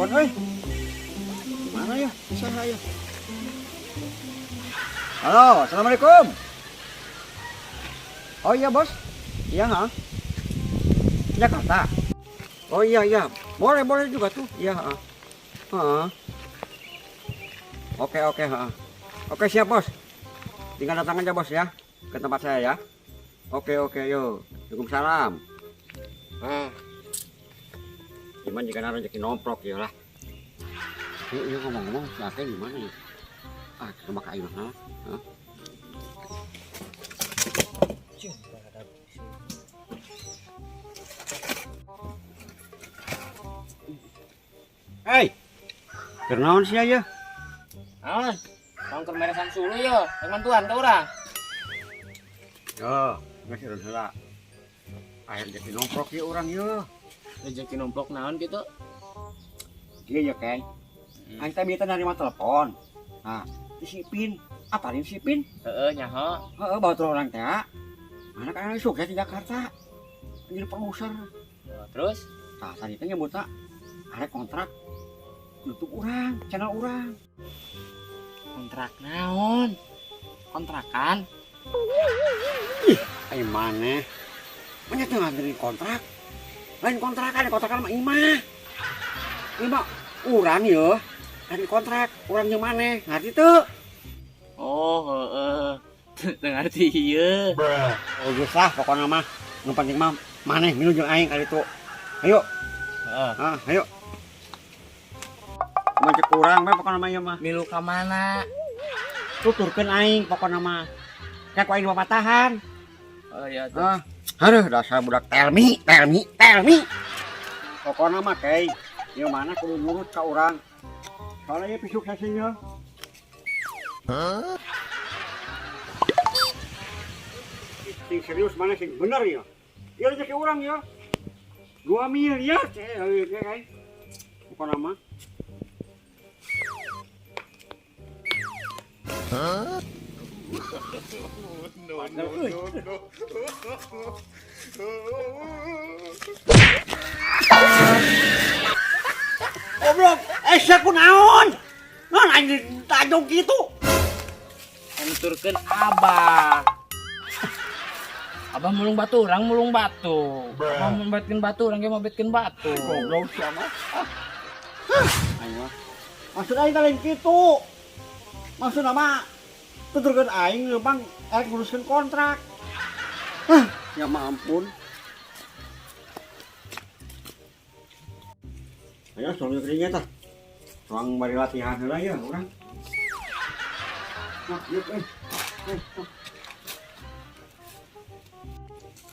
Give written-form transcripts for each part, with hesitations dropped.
Telepon euy. Mana ya? Saya ya. Halo, assalamualaikum. Oh iya bos, iya ha? Jakarta. Oh iya iya, boleh boleh juga tuh. Iya ha. Ha. Oke oke ha. Oke siap bos. Tinggal datang aja bos ya ke tempat saya ya. Oke oke yo. Waalaikumsalam. Ah. Gimana jika rezeki nomplok ya lah. Yuk, yuk ngomong-ngomong si Ake gimana ya? Ah, ke rumah Kak Imah. Hah? Hei, kenaon sih ya? Naon? Tong keur meresan sulu yo, dengan tuan ka urang. Yo, geus urang heula. Aya rezeki nomplok ieu urang yo. Rezeki nomplok naon kitu? Ieu ya, Keng. Aing teh bieu teh narima telepon. Nah, di si Ipin. Apa nih si Ipin? Heeh, nyaho. Heeh, batur orang teh. Mana kan sukses di Jakarta. Jadi produser. Terus? Tah, tadi teh nyebutna arek kontrak YouTube urang, channel urang. Kontrak naon? Kontrakan? Ih, ai maneh. Maneh teh nganterin kontrak. Lain kontrakan, kontrakan mah imah. Imah urang yeuh. Lain kontrak, urang jeung maneh, ngarti teu? Oh, heeh. Teu ngarti ieu. Oh, geus lah pokona mah. Nu penting mah maneh milu jeung aing kali itu. Ayo. Heeh. Ah, ayo. Macet kurang we pokona mah ieu mah. Milu ka mana? Tuturkeun aing pokona mah. Kayak ku aing dipapatahan. Oh iya tuh. Ah, aduh dasar budak tell me, tell me, tell me. Pokona mah kei, ieu mana kudu nurut ka urang. Soalnya ieu pisuksesnya. Hah? Sing serius mana sing bener ya? Ieu rezeki urang ya. 2 miliar cek. Pokona mah. Huh? No, no, no, no. Goblok, sia kunaon? Naon aing ditajong kitu? Nuturkeun abah. Abah mulung batu, urang mulung batu. Abah mabetkeun batu, urang ge mabetkeun batu. Goblok sia mah. Aing mah. Maksud aing teh lain kitu. Maksudna mah tuturkeun aing leumpang erek nguruskeun kontrak. Hah, ya mah ampun. Ayo soalnya kerinya tah. Soang bari latihan heula ya urang. Nah, yuk eh.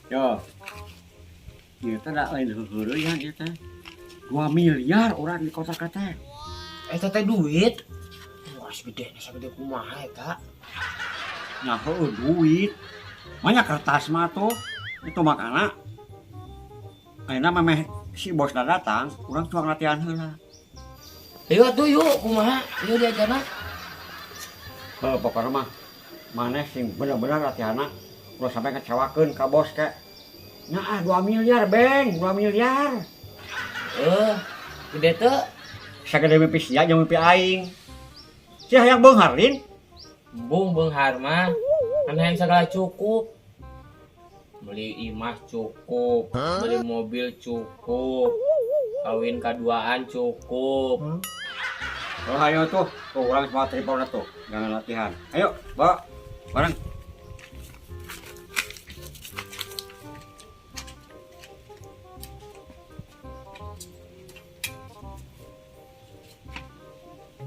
Yo. Ieu teh da lain heuheureun ieu teh. 2 miliar urang di kota teh. Eta teh duit. Wah, segede, segede kumaha eta? Nah, heueuh duit. Banyak kertas mah tuh. Itu makana ayeuna mah meh si bos dah datang, urang tuang latihan heula. Ayo atuh yuk, kumaha? Yuk diajarna. Heuh, pokona mah maneh sing bener-bener latihanna ulah sampai ngecewakeun ka bos ke. Nah, 2 miliar, Beng, 2 miliar. Gede teu? Sagede mimpi sia jeung mimpi aing. Sia hayang beunghar, Lin? Embung beunghar mah. Kan hayang sagala cukup. Beli imah cukup, beli mobil cukup, kawin kaduaan cukup. Oh, ayo tuh, tuh orang semua tripod tuh, jangan latihan. Ayo, bawa bareng.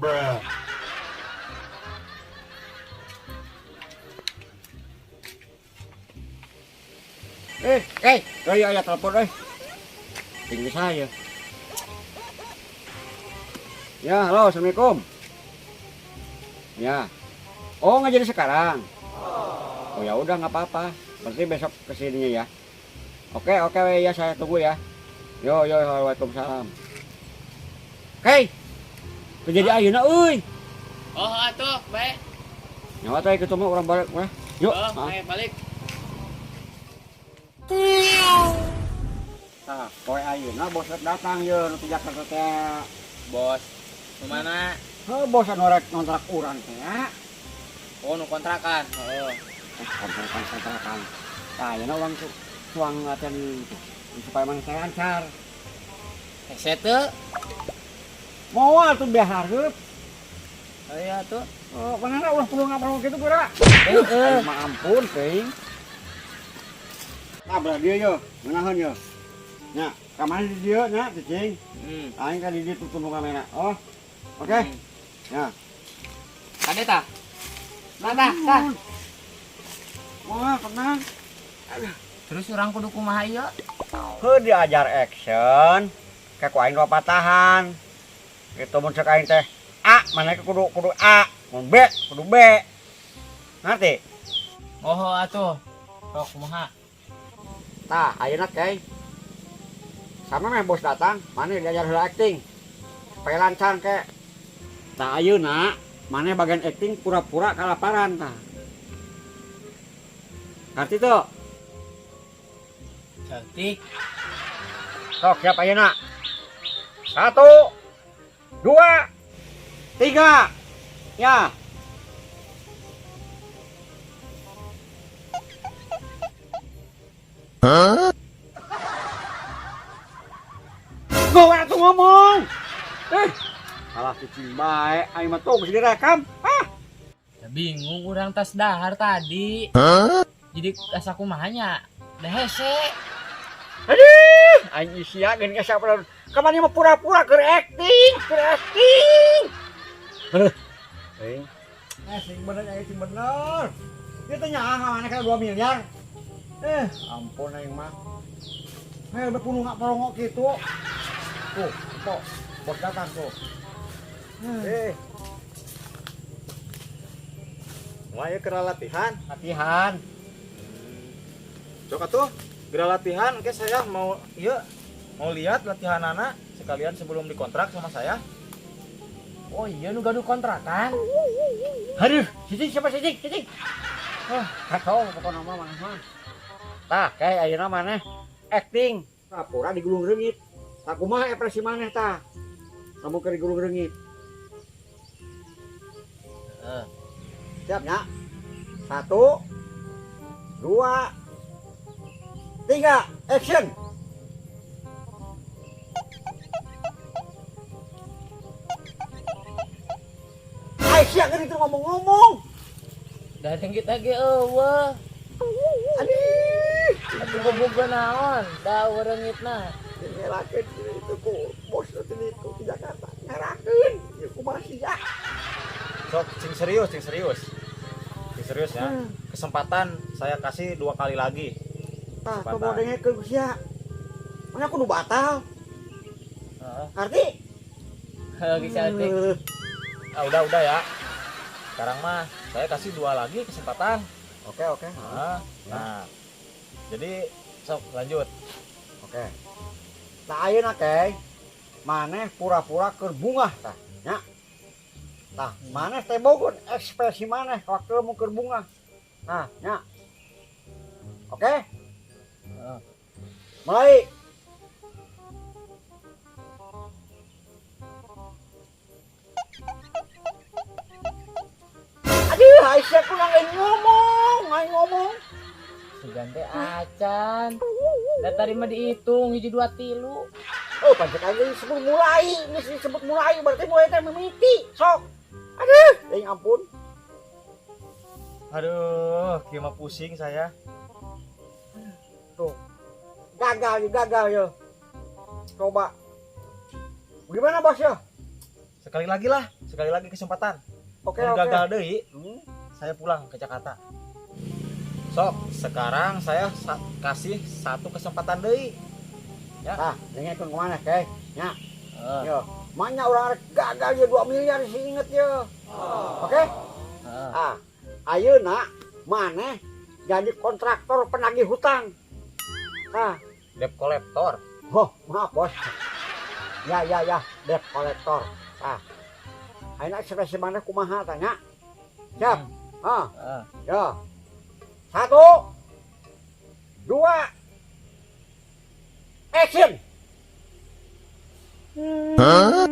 Bruh. Ayo, ayo, telepon, Tinggi saya. Ya, halo, assalamualaikum. Ya. Oh, nggak jadi sekarang. Oh ya udah nggak apa-apa. Berarti besok kesininya ya. Oke, oke, ya saya tunggu ya. Yo, yo, waalaikumsalam. Hei, terjadi ayeuna euy. Oh, atuh, baik. Nyawa teh ketemu orang balik, weh. Yuk. Oh, ayo balik. Nah, poe ayeuna bos datang ye nu ti Jakarta teh. Bos. Nu mana? Heuh, bos anu rek ngontrak urang teh ya. Oh, nu kontrakan. Heeh. Eh, kontrakan kontrakan. Tah, ayeuna urang tuh tuang latihan itu supaya maneh teh lancar. Hese teu? Moal tuh biasa hareup. Aya tuh. Oh, mana ulah perlu ngapain gitu pura. Heeh. Mah ampun, teuing. Nah, belah dieu yo, ngeunaheun yo. Nya, ka mana di dieu nya, cicing. Aing ka di dieu tutup kamera. Oh. Oke. Ya. Kade tah? Nah, tah, tah. Wah, tenang. Terus urang kudu kumaha ieu? Heuh, diajar action, kayak ku aing dua patahan. Gitu mun cek aing teh A, mana kudu kudu A, mun B kudu B. Ngerti? Oh, atuh. Sok kumaha? Tah, ayeuna kei. Sama meh bos datang, mana diajar heula acting. Supaya lancar ke. Tah ayeuna maneh bagian acting pura-pura kalaparan tah. Ngerti tuh? Cantik. Sok siap ayeuna. 1, 2, 3. Ya. Huh? Gue tuh ngomong. Salah cicing bae, aing mah tuh geus direkam. Ah. Ya bingung urang tas dahar tadi. Huh? Jadi asa kumaha nya? Da hese. Aduh, aing isia geun geus apa. Kamari mah pura-pura keur acting, keur acting. Aduh. Aing. Sing bener aing sing bener. Ieu teh nyaah ka maneh kana 2 miliar. Ampun aing mah. Udah punuh nggak porongok gitu. Tuh, kok bos datang tuh. Wah, ya kera latihan. Latihan. Sok atuh, geura latihan. Oke, saya mau iya, mau lihat latihan anak sekalian sebelum dikontrak sama saya. Oh iya, nu gaduh kontrakan. Aduh, cicing siapa cicing? Cicing. Ah, kacau pokokna mah maneh mah. Tah, kayak ayeuna maneh acting. Pura digulung reungit. Tah kumaha ekspresi maneh tah? Kamu keur digulung reungit. Heeh. Siap nya? 1, 2, 3, action. Aisyah kan itu ngomong-ngomong. Da reungit lagi eueuh. Aduh. Atuh boboga naon? Da reungitna. Ngerakeun itu ku bos itu itu di Jakarta. Ngerakeun ieu kumaha sia. Sok sing serius, sing serius. Sing serius ya. Kesempatan saya kasih 2 kali lagi. Tah, Kesempatan. tong dengekeun ku sia. Mana kudu batal. Heeh. Ngerti? Heuh, geus saeutik. Ah, udah ya. Sekarang mah saya kasih 2 lagi kesempatan. Oke, oke. Nah, nah. Jadi sok lanjut. Oke. Tah ayeuna teh maneh pura-pura keur bungah tah, nya. Tah, maneh teh bogun ekspresi maneh waktu mau keur bungah. Nah, nya. Oke? Heeh. Mulai. Aduh, Aisyah kurang lain ngomong, lain ngomong. Sugan teh acan. Da tadi mah dihitung hiji 2 3. Oh, pancet aja disebut mulai, ini disebut mulai berarti mulai teh mimiti, sok. Aduh, ya ampun. Aduh, kieu mah pusing saya. Tuh. Gagal, gagal yo. Coba. Gimana bos yo? Sekali lagi lah, sekali lagi kesempatan. Oke, Mun oke. gagal deui, saya pulang ke Jakarta. Sok, sekarang saya kasih 1 kesempatan deui. Ya. Tah, dengekeun kumaha teh? Nya. Heeh. Yo, manya urang rek gagal ye 2 miliar sih inget ye. Oke? Heeh. Ah, ayeuna maneh jadi kontraktor penagih hutang. Tah, debt collector. Oh, maaf bos. Ya, ya, ya, debt collector. Tah. Ayeuna ekspresi maneh kumaha tah nya? Siap. Ah. Heeh. Ya. 1, 2, action. Hah?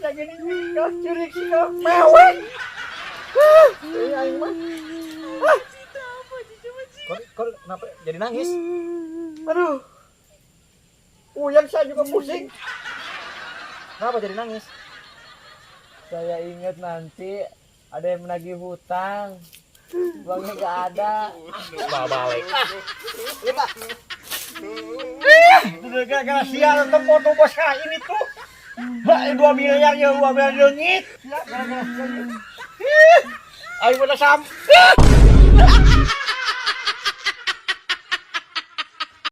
Kaca gini, kau curik sih kau mewek. Ah, ini aing mah. Kok, kok kenapa jadi nangis? Aduh. Puyeng, saya juga pusing. Kenapa jadi nangis? Saya ingat nanti ada yang menagih hutang. Uangnya nggak ada. Balik. Itu gara-gara sial nonton foto bos kah ini tuh. Hah, 2 miliar ya, 2 miliar leungit. Ya, gara-gara sial. Ih, aing udah sam.